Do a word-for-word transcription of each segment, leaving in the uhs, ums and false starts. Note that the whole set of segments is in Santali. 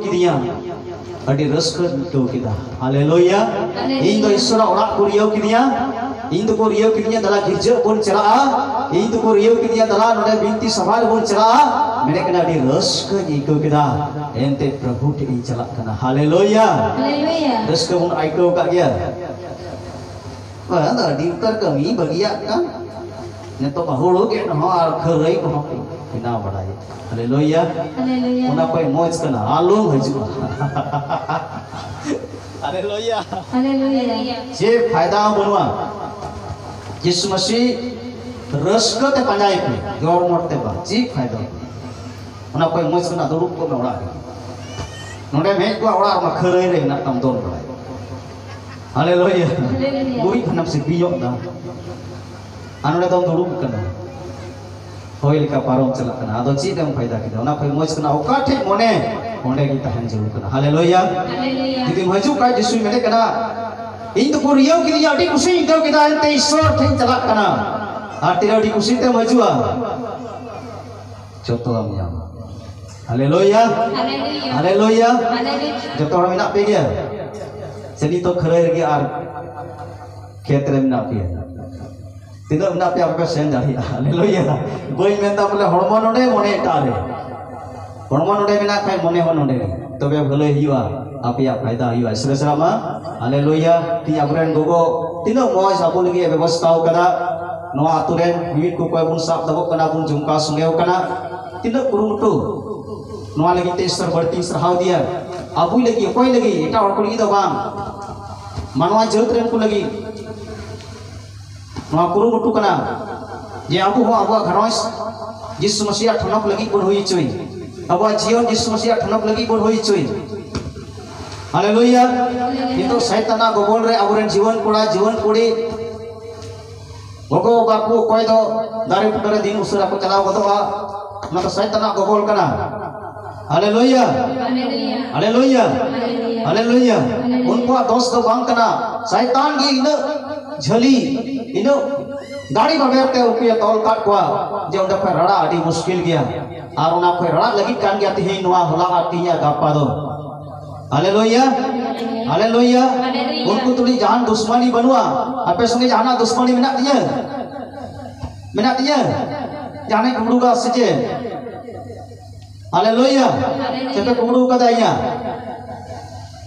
ᱠᱤᱫᱤᱧᱟ, ᱟᱹᱰᱤ ᱨᱟᱹᱥᱠᱟᱹᱧ ᱟᱹᱭᱠᱟᱹᱣ ᱠᱮᱫᱟ᱾ ᱦᱟᱞᱮᱞᱩᱭᱟ᱾ ᱤᱧ ᱫᱚ ᱤᱥᱚᱨᱟᱜ ᱚᱲᱟᱜ ᱠᱚ ᱨᱤᱭᱟᱹᱣ ᱠᱤᱫᱤᱧᱟ, ᱤᱧ ᱫᱚᱠᱚ ᱨᱤᱭᱟᱹᱣ ᱠᱤᱫᱤᱧᱟ, ᱫᱮᱞᱟ ᱜᱤᱨᱡᱟᱹ ᱵᱚᱱ ᱪᱟᱞᱟᱜᱼᱟ᱾ ᱤᱧ ᱫᱚᱠᱚ ᱨᱤᱭᱟᱹᱣ ᱠᱤᱫᱤᱧᱟ, ᱫᱮᱞᱟ ᱱᱚᱰᱮ ᱵᱤᱱᱛᱤ ᱥᱚᱵᱷᱟ ᱨᱮᱵᱚᱱ ᱪᱟᱞᱟᱜᱼᱟ᱾ ᱢᱮᱱᱮᱫ ᱠᱟᱱᱟ, ᱟᱹᱰᱤ ᱨᱟᱹᱥᱠᱟᱹᱧ ᱟᱹᱭᱠᱟᱹᱣ ᱠᱮᱫᱟ, ᱮᱱᱛᱮ ᱯᱨᱚᱵᱷᱩ ᱴᱷᱮᱱ ᱤᱧ ᱪᱟᱞᱟᱜ ᱠᱟᱱᱟ᱾ ᱦᱟᱞᱮᱞᱩᱭᱟ᱾ ᱦᱟᱞᱮᱞᱩᱭᱟ᱾ ᱨᱟᱹᱥᱠᱟᱹ ᱵᱚᱱ ᱟᱹᱭᱠᱟᱹᱣ ᱠᱟᱜ ᱜᱮᱭᱟ᱾ ᱵᱟᱝ, ᱟᱹᱰᱤ ᱩᱛᱟᱹᱨ ᱠᱟᱹᱢᱤ ᱵᱟᱹᱜᱤᱭᱟᱜ ᱠᱟᱱ᱾ ᱱᱤᱛᱚᱜ ᱢᱟ ᱦᱩᱲᱩ ᱜᱮᱫ ᱦᱚᱸ ᱟᱨ ᱠᱷᱟᱹᱨᱟᱹᱭ ᱠᱚᱦᱚᱸ ᱠᱚ ᱵᱮᱱᱟᱣ ᱵᱟᱲᱟᱭᱮᱫ᱾ ᱦᱟᱞᱮᱞᱩᱭᱟ᱾ ᱦᱟᱞᱮᱞᱩᱭᱟ᱾ ᱚᱱᱟ ᱠᱷᱚᱡ ᱢᱚᱡᱽ ᱠᱟᱱᱟ, ᱟᱞᱚᱢ ᱦᱤᱡᱩᱜᱼᱟ᱾ ᱦᱟᱞᱮᱞᱩᱭᱟ᱾ ᱦᱟᱞᱮᱞᱩᱭᱟ᱾ ᱪᱮᱫ ᱯᱷᱟᱭᱫᱟ ᱦᱚᱸ ᱵᱟᱹᱱᱩᱜᱼᱟ᱾ ᱡᱤᱥᱩ ᱢᱟᱹᱥᱤ ᱨᱟᱹᱥᱠᱟᱹ ᱛᱮ ᱯᱟᱸᱡᱟᱭ ᱯᱮ, ᱡᱚᱲ ᱢᱚᱴ ᱛᱮ ᱵᱟᱝ᱾ ᱪᱮᱫ ᱯᱷᱟᱭᱫᱟ ᱵᱟᱹᱱᱩᱜᱼᱟ? ᱚᱱᱟ ᱠᱷᱚᱡ ᱢᱚᱡᱽ ᱠᱟᱱᱟ, ᱫᱩᱲᱩᱵ ᱠᱚᱜ ᱢᱮ ᱚᱲᱟᱜ ᱨᱮ᱾ ᱱᱚᱰᱮᱢ ᱦᱮᱡ ᱠᱚᱜᱼᱟ, ᱚᱲᱟᱜ ᱨᱮᱢᱟ ᱠᱷᱟᱹᱨᱟᱹᱭ ᱨᱮ ᱦᱮᱱᱟᱜ ᱛᱟᱢ, ᱫᱚᱱ ᱵᱟᱲᱟᱭ᱾ ᱦᱟᱞᱮᱞᱩᱭᱟ᱾ ᱦᱟᱞᱮᱞᱩᱭᱟ᱾ ᱜᱩᱨᱤᱡ ᱠᱷᱟᱱᱟᱢ ᱥᱮ ᱵᱤᱧᱚᱜ ᱫᱟ, ᱟᱨ ᱱᱚᱰᱮ ᱫᱚᱢ ᱫᱩᱲᱩᱵ ᱠᱟᱱᱟ, ᱦᱚᱭ ᱞᱮᱠᱟ ᱯᱟᱨᱚᱢ ᱪᱟᱞᱟᱜ ᱠᱟᱱᱟ᱾ ᱟᱫᱚ ᱪᱮᱫ ᱮᱢ ᱯᱷᱟᱭᱫᱟ ᱠᱮᱫᱟ? ᱚᱱᱟ ᱠᱷᱚᱡ ᱢᱚᱡᱽ ᱠᱟᱱᱟ, ᱚᱠᱟ ᱴᱷᱮᱡ ᱢᱚᱱᱮ, ᱚᱸᱰᱮ ᱜᱮ ᱛᱟᱦᱮᱱ ᱡᱟᱹᱨᱩᱲ ᱠᱟᱱᱟ᱾ ᱦᱟᱞᱮᱞᱩᱭᱟ᱾ ᱦᱟᱞᱮᱞᱩᱭᱟ᱾ ᱡᱩᱫᱤᱢ ᱦᱤᱡᱩᱜ ᱠᱷᱟᱡ, ᱡᱤᱥᱩᱭ ᱢᱮᱱᱮᱫ ᱠᱟᱱᱟ, ᱤᱧ ᱫᱚᱠᱚ ᱨᱤᱭᱟᱹᱣ ᱠᱤᱫᱤᱧᱟ, ᱟᱹᱰᱤ ᱠᱩᱥᱤᱧ ᱟᱹᱭᱠᱟᱹᱣ ᱠᱮᱫᱟ, ᱮᱱᱛᱮ ᱤᱥᱚᱨ ᱴᱷᱮᱡ ᱤᱧ ᱪᱟᱞᱟᱜ ᱠᱟᱱᱟ᱾ ᱟᱨ ᱛᱤᱱᱟᱹᱜ ᱟᱹᱰᱤ ᱠᱩᱥᱤ ᱛᱮᱢ ᱦᱤᱡᱩᱜᱼᱟ, ᱡᱚᱛᱚᱣᱟᱜ ᱮᱢ ᱧᱟᱢᱟ᱾ ᱦᱟᱞᱮᱞᱩᱭᱟ᱾ ᱦᱟᱞᱮᱞᱩᱭᱟ᱾ ᱦᱟᱞᱮᱞᱩᱭᱟ᱾ ᱦᱟᱞᱮᱞᱩᱭᱟ᱾ ᱡᱚᱛᱚ ᱦᱚᱲ ᱢᱮᱱᱟᱜ ᱯᱮ ᱜᱮᱭᱟ? ᱥᱮ ᱱᱤᱛᱚᱜ ᱠᱷᱟᱹᱨᱟᱹᱭ ᱨᱮᱜᱮ ᱟᱨ ᱠᱷᱮᱛ ᱨᱮ ᱢᱮᱱᱟᱜ ᱯᱮᱭᱟ? ᱛᱤᱱᱟᱹᱜ ᱢᱮᱱᱟᱜ ᱯᱮᱭᱟ, ᱟᱯᱮ ᱯᱮ ᱥᱮᱱ ᱫᱟᱲᱮᱭᱟᱜᱼᱟ? ᱦᱟᱞᱮᱞᱩᱭᱟ᱾ ᱵᱟᱹᱧ ᱢᱮᱱᱫᱟ ᱵᱚᱞᱮ ᱦᱚᱲᱢᱚ ᱱᱚᱰᱮ, ᱢᱚᱱᱮ ᱮᱴᱟᱜ ᱨᱮ᱾ ᱦᱚᱲᱢᱚ ᱱᱚᱰᱮ ᱢᱮᱱᱟᱜ ᱠᱷᱟᱡ ᱢᱚᱱᱮ ᱦᱚᱸ ᱱᱚᱰᱮ ᱜᱮ᱾ ᱛᱚᱵᱮ ᱵᱷᱟᱹᱞᱟᱹᱭ ᱦᱩᱭᱩᱜᱼᱟ, ᱟᱯᱮᱭᱟᱜ ᱯᱷᱟᱭᱫᱟ ᱦᱩᱭᱩᱜᱼᱟ᱾ ᱤᱥᱨᱮ ᱥᱮᱨᱢᱟ, ᱦᱟᱞᱮᱞᱩᱭᱟ᱾ ᱛᱤᱦᱤᱧ ᱟᱵᱚᱨᱮᱱ ᱜᱚᱜᱚ ᱛᱤᱱᱟᱹᱜ ᱢᱚᱡᱽ ᱟᱵᱚ ᱞᱟᱹᱜᱤᱫ ᱮ ᱵᱮᱵᱚᱥᱛᱷᱟ ᱟᱠᱟᱫᱟ᱾ ᱱᱚᱣᱟ ᱟᱛᱳ ᱨᱮᱱ ᱢᱤᱢᱤᱫ ᱠᱚ ᱚᱠᱚᱭ ᱵᱚᱱ ᱥᱟᱵ ᱫᱚᱦᱚ ᱠᱟᱱᱟ, ᱵᱚᱱ ᱡᱚᱢᱠᱟᱣ ᱥᱚᱸᱜᱮ ᱟᱠᱟᱱᱟ᱾ ᱛᱤᱱᱟᱹᱜ ᱠᱩᱨᱩᱢᱩᱴᱩ᱾ ᱱᱚᱣᱟ ᱞᱟᱹᱜᱤᱫ ᱛᱮ ᱤᱥᱚᱨ ᱵᱟᱹᱲᱛᱤᱧ ᱥᱟᱨᱦᱟᱣ ᱫᱮᱭᱟ᱾ ᱟᱵᱚ ᱞᱟᱹᱜᱤᱫ, ᱚᱠᱚᱭ ᱞᱟᱹᱜᱤᱫ? ᱮᱴᱟᱜ ᱦᱚᱲ ᱠᱚ ᱞᱟᱹᱜᱤᱫ ᱫᱚ ᱵᱟᱝ, ᱢᱟᱱᱣᱟ ᱡᱟᱹᱛ ᱨᱮᱱ ᱠᱚ ᱞᱟᱹᱜᱤᱫ᱾ ᱱᱚᱣᱟ ᱠᱩᱨᱩᱢᱩᱴᱩ ᱠᱟᱱᱟ ᱡᱮ ᱟᱵᱚ ᱦᱚᱸ ᱟᱵᱚᱣᱟᱜ ᱜᱷᱟᱨᱚᱸᱡᱽ ᱡᱤᱥᱩ ᱢᱟᱹᱥᱤᱭᱟᱜ ᱴᱷᱚᱱᱚᱠ ᱞᱟᱹᱜᱤᱫ ᱵᱚᱱ ᱦᱩᱭ ᱦᱚᱪᱚᱭ, ᱟᱵᱚᱣᱟᱜ ᱡᱤᱭᱚᱱ ᱡᱤᱥᱩ ᱢᱟᱹᱥᱤᱭᱟᱜ ᱴᱷᱚᱱᱚᱠ ᱞᱟᱹᱜᱤᱫ ᱵᱚᱱ ᱦᱩᱭ ᱦᱚᱪᱚᱭ᱾ ᱦᱟᱞᱮᱞᱩᱭᱟ᱾ ᱱᱤᱛᱚᱜ ᱥᱟᱭᱛᱟᱱᱟᱜ ᱜᱚᱵᱚᱞ ᱨᱮ ᱟᱵᱚᱨᱮᱱ ᱡᱩᱣᱟᱹᱱ ᱠᱚᱲᱟ, ᱡᱩᱣᱟᱹᱱ ᱠᱩᱲᱤ, ᱜᱚᱜᱚ ᱵᱟᱵᱟ ᱠᱚ, ᱚᱠᱚᱭ ᱫᱚ ᱫᱟᱨᱮ ᱵᱩᱴᱟᱹ ᱨᱮ ᱫᱤᱱ ᱩᱥᱟᱹᱨᱟ ᱠᱚ ᱪᱟᱞᱟᱣ ᱜᱚᱫᱚᱜᱼᱟ, ᱚᱱᱟ ᱫᱚ ᱥᱟᱭᱛᱟᱱᱟᱜ ᱜᱚᱵᱚᱞ ᱠᱟᱱᱟ᱾ ᱦᱟᱞᱮᱞᱩᱭᱟ᱾ ᱦᱟᱞᱮᱞᱩᱭᱟ᱾ ᱦᱟᱞᱮᱞᱩᱭᱟ᱾ ᱩᱱᱠᱩᱣᱟᱜ ᱫᱳᱥ ᱫᱚ ᱵᱟᱝ ᱠᱟᱱᱟ, ᱥᱟᱭᱛᱟᱱ ᱜᱮ ᱤᱱᱟᱹᱜ ᱡᱷᱟᱹᱞᱤ, ᱤᱱᱟᱹᱜ ᱫᱟᱲᱮ ᱵᱟᱵᱮᱨ ᱛᱮ ᱩᱱᱠᱩᱭ ᱛᱚᱞ ᱠᱟᱫ ᱠᱚᱣᱟ ᱡᱮ ᱚᱸᱰᱮ ᱠᱷᱚᱱ ᱨᱟᱲᱟᱜ ᱟᱹᱰᱤ ᱢᱩᱥᱠᱤᱞ ᱜᱮᱭᱟ᱾ ᱟᱨ ᱚᱱᱟ ᱠᱷᱚᱱ ᱨᱟᱲᱟᱜ ᱞᱟᱹᱜᱤᱫ ᱠᱟᱱ ᱜᱮᱭᱟ ᱛᱮᱦᱮᱧ ᱱᱚᱣᱟ ᱦᱚᱞᱟ ᱟᱨ ᱛᱮᱦᱮᱧᱟᱜ ᱜᱟᱯᱟ ᱫᱚ᱾ ᱦᱟᱞᱮᱞᱩᱭᱟ, ᱦᱟᱞᱮᱞᱩᱭᱟ᱾ ᱩᱱᱠᱩ ᱛᱩᱞᱩᱡ ᱡᱟᱦᱟᱱ ᱫᱩᱥᱢᱟᱱᱤ ᱵᱟᱹᱱᱩᱜᱼᱟ᱾ ᱟᱯᱮ ᱥᱚᱸᱜᱮ ᱡᱟᱦᱟᱱᱟᱜ ᱫᱩᱥᱢᱟᱱᱤ ᱢᱮᱱᱟᱜ ᱛᱤᱧᱟᱹ? ᱢᱮᱱᱟᱜ ᱛᱤᱧᱟᱹ? ᱡᱟᱦᱟᱱᱟᱜ ᱠᱩᱢᱵᱽᱲᱩ ᱠᱟᱜᱼᱟ ᱥᱮ ᱪᱮᱫ? ᱦᱟᱞᱮᱞᱩᱭᱟ᱾ ᱪᱮᱯᱮ ᱠᱩᱢᱵᱽᱲᱩ ᱠᱟᱫᱟ ᱤᱧᱟᱹᱜ?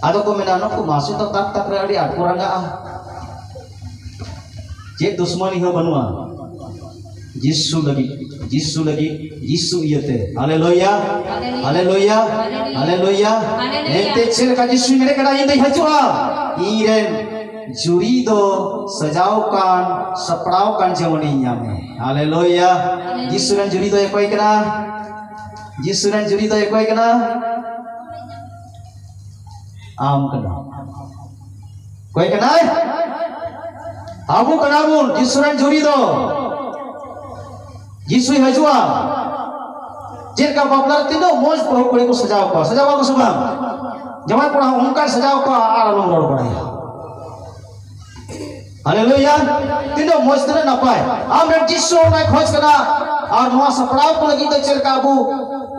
ᱟᱫᱚ ᱠᱚ ᱢᱮᱱᱟ, "ᱱᱩᱠᱩ ᱢᱟᱹᱥᱤ ᱫᱚ ᱛᱟᱠ ᱛᱟᱠ ᱨᱮ ᱟᱹᱰᱤ ᱟᱸᱴ ᱠᱚ ᱨᱟᱸᱜᱟᱜᱼᱟ, ᱪᱮᱫ ᱫᱩᱥᱢᱟᱱᱤ ᱦᱚᱸ ᱵᱟᱹᱱᱩᱜᱼᱟ ᱡᱤᱥᱩ ᱞᱟᱹᱜᱤᱫ, ᱡᱤᱥᱩ ᱞᱟᱹᱜᱤᱫ, ᱡᱤᱥᱩ ᱤᱭᱟᱹᱛᱮ᱾" ᱦᱟᱞᱮᱞᱩᱭᱟ, ᱦᱟᱞᱮᱞᱩᱭᱟ, ᱦᱟᱞᱮᱞᱩᱭᱟ᱾ ᱮᱱᱛᱮ ᱪᱮᱫ ᱞᱮᱠᱟ ᱡᱤᱥᱩᱭ ᱢᱮᱱᱮᱫ ᱠᱟᱱᱟ, "ᱤᱧ ᱫᱚᱧ ᱦᱤᱡᱩᱜᱼᱟ, ᱤᱧ ᱨᱮᱱ ᱡᱩᱨᱤ ᱫᱚ ᱥᱟᱡᱟᱣ ᱠᱟᱱ, ᱥᱟᱯᱲᱟᱣ ᱠᱟᱱ ᱡᱮᱢᱚᱱᱤᱧ ᱧᱟᱢᱮ᱾" ᱦᱟᱞᱮᱞᱩᱭᱟ᱾ ᱡᱤᱥᱩ ᱨᱮᱱ ᱡᱩᱨᱤ ᱫᱚ ᱚᱠᱚᱭ ᱠᱟᱱᱟ? ᱡᱤᱥᱩ ᱨᱮᱱ ᱡᱩᱨᱤ ᱫᱚ ᱚᱠᱚᱭ ᱠᱟᱱᱟ? ᱟᱢ ᱠᱟᱱᱟ᱾ ᱚᱠᱚᱭ ᱠᱟᱱᱟᱭ? ᱟᱵᱚ ᱠᱟᱱᱟ ᱵᱚᱱ ᱡᱤᱥᱩ ᱨᱮᱱ ᱡᱩᱨᱤ ᱫᱚ᱾ ᱡᱤᱥᱩᱭ ᱦᱤᱡᱩᱜᱼᱟ᱾ ᱪᱮᱫ ᱞᱮᱠᱟ ᱵᱟᱯᱞᱟ ᱨᱮ ᱛᱤᱱᱟᱹᱜ ᱢᱚᱡᱽ ᱵᱟᱹᱦᱩ ᱠᱩᱲᱤ ᱠᱚ ᱥᱟᱡᱟᱣ ᱠᱚᱣᱟ, ᱥᱟᱡᱟᱣ ᱠᱚᱣᱟ ᱠᱚ ᱥᱮ ᱵᱟᱝ? ᱡᱟᱶᱟᱭ ᱠᱚᱲᱟ ᱦᱚᱸ ᱚᱱᱠᱟᱭ ᱥᱟᱡᱟᱣ ᱠᱚᱣᱟ, ᱟᱨ ᱟᱞᱚᱢ ᱨᱚᱲ ᱵᱟᱲᱟᱭᱟ᱾ ᱦᱟᱞᱮᱞᱩᱭᱟ᱾ ᱛᱤᱱᱟᱹᱜ ᱢᱚᱡᱽ, ᱛᱤᱱᱟᱹᱜ ᱱᱟᱯᱟᱭ᱾ ᱟᱢ ᱨᱮᱱ ᱡᱤᱥᱩ ᱚᱱᱟᱭ ᱠᱷᱚᱡᱽ ᱠᱟᱱᱟ᱾ ᱟᱨ ᱱᱚᱣᱟ ᱥᱟᱯᱲᱟᱣ ᱠᱚ ᱞᱟᱹᱜᱤᱫ ᱫᱚ ᱪᱮᱫ ᱞᱮᱠᱟ ᱟᱵᱚ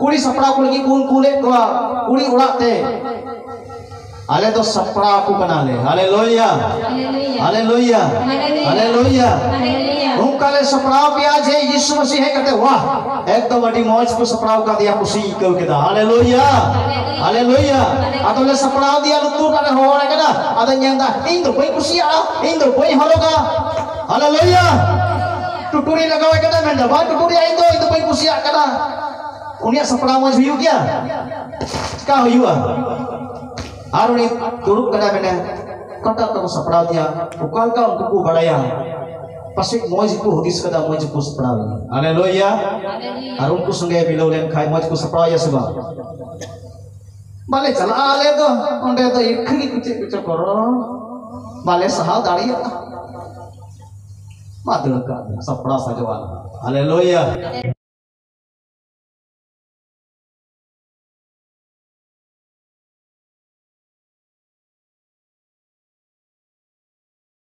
ᱠᱩᱲᱤ ᱥᱟᱯᱲᱟᱣ ᱠᱚ ᱞᱟᱹᱜᱤᱫ ᱵᱚᱱ ᱠᱩᱞᱮᱫ ᱠᱚᱣᱟ ᱠᱩᱲᱤ ᱚᱲᱟᱜ ᱛᱮ? ᱟᱞᱮ ᱫᱚ ᱥᱟᱯᱲᱟᱣ ᱠᱚ ᱠᱟᱱᱟᱞᱮ᱾ ᱦᱟᱞᱮᱞᱩᱭᱟ᱾ ᱦᱟᱞᱮᱞᱩᱭᱟ᱾ ᱦᱟᱞᱮᱞᱩᱭᱟ᱾ ᱦᱟᱞᱮᱞᱩᱭᱟ᱾ ᱱᱚᱝᱠᱟ ᱞᱮ ᱥᱟᱯᱲᱟᱣ ᱯᱮᱭᱟ ᱡᱮ ᱡᱤᱥᱩ ᱢᱟᱹᱥᱤ ᱦᱮᱡ ᱠᱟᱛᱮ, ᱣᱟᱦ, ᱮᱠᱫᱚᱢ ᱟᱹᱰᱤ ᱢᱚᱡᱽ ᱠᱚ ᱥᱟᱯᱲᱟᱣ ᱠᱟᱫᱮᱭᱟ, ᱠᱩᱥᱤᱧ ᱟᱹᱭᱠᱟᱹᱣ ᱠᱮᱫᱟ᱾ ᱦᱟᱞᱮᱞᱩᱭᱟ᱾ ᱦᱟᱞᱮᱞᱩᱭᱟ᱾ ᱟᱫᱚ ᱞᱮ ᱥᱟᱯᱲᱟᱣ ᱫᱮᱭᱟ, ᱞᱩᱛᱩᱨ ᱨᱮ ᱦᱚᱦᱚᱣᱟᱭ ᱠᱟᱱᱟ᱾ ᱟᱫᱚᱧ ᱢᱮᱱᱫᱟ, "ᱤᱧ ᱫᱚ ᱵᱟᱹᱧ ᱠᱩᱥᱤᱭᱟᱜᱼᱟ, ᱤᱧ ᱫᱚ ᱵᱟᱹᱧ ᱦᱚᱨᱚᱜᱟ᱾" ᱦᱟᱞᱮᱞᱩᱭᱟ᱾ ᱴᱩᱴᱩᱨᱤ ᱞᱟᱜᱟᱣᱟᱭ ᱠᱟᱱᱟ, ᱢᱮᱱᱫᱟ, "ᱵᱟᱝ ᱴᱩᱴᱩᱨᱤᱭᱟ, ᱤᱧ ᱫᱚ, ᱤᱧ ᱫᱚ ᱵᱟᱹᱧ ᱠᱩᱥᱤᱭᱟᱜ ᱠᱟᱱᱟ᱾" ᱩᱱᱤᱭᱟᱜ ᱥᱟᱯᱲᱟᱣ ᱢᱚᱡᱽ ᱦᱩᱭᱩᱜ ᱜᱮᱭᱟ? ᱪᱮᱠᱟ ᱦᱩᱭᱩᱜᱼᱟ? ᱟᱨ ᱩᱱᱤ ᱫᱩᱲᱩᱵ ᱠᱟᱱᱟ, ᱢᱮᱱᱟ, ᱚᱠᱟᱴᱟᱜ ᱛᱮᱠᱚ ᱥᱟᱯᱲᱟᱣ ᱫᱮᱭᱟ? ᱚᱠᱟ ᱞᱮᱠᱟ ᱩᱱᱠᱩ ᱠᱚ ᱵᱟᱲᱟᱭᱟ? ᱯᱟᱥᱮᱡ ᱢᱚᱡᱽ ᱜᱮᱠᱚ ᱦᱩᱫᱤᱥ ᱠᱟᱫᱟ, ᱢᱚᱡᱽ ᱜᱮᱠᱚ ᱥᱟᱯᱲᱟᱣ ᱮᱭᱟ᱾ ᱟᱨ ᱩᱱᱠᱩ ᱥᱚᱸᱜᱮ ᱢᱤᱞᱟᱹᱣ ᱞᱮᱱᱠᱷᱟᱡ ᱢᱚᱡᱽ ᱠᱚ ᱥᱟᱯᱲᱟᱣ ᱮᱭᱟ ᱥᱮ ᱵᱟᱝ? ᱵᱟᱞᱮ ᱪᱟᱞᱟᱜᱼᱟ ᱟᱞᱮ ᱫᱚ, ᱚᱸᱰᱮ ᱫᱚ ᱤᱨᱠᱷᱟᱹ ᱜᱮᱠᱚ ᱪᱮᱫ ᱠᱚᱪᱚ ᱠᱚ ᱨᱚᱲ, ᱵᱟᱞᱮ ᱥᱟᱦᱟᱣ ᱫᱟᱲᱮᱭᱟᱜᱼᱟ᱾ ᱢᱟ ᱫᱟᱹᱲ ᱠᱟᱜ ᱢᱮ, ᱥᱟᱯᱲᱟᱣ ᱥᱟᱡᱟᱣ ᱟᱞᱮ᱾ ᱦᱟᱞᱮᱞᱩᱭᱟ᱾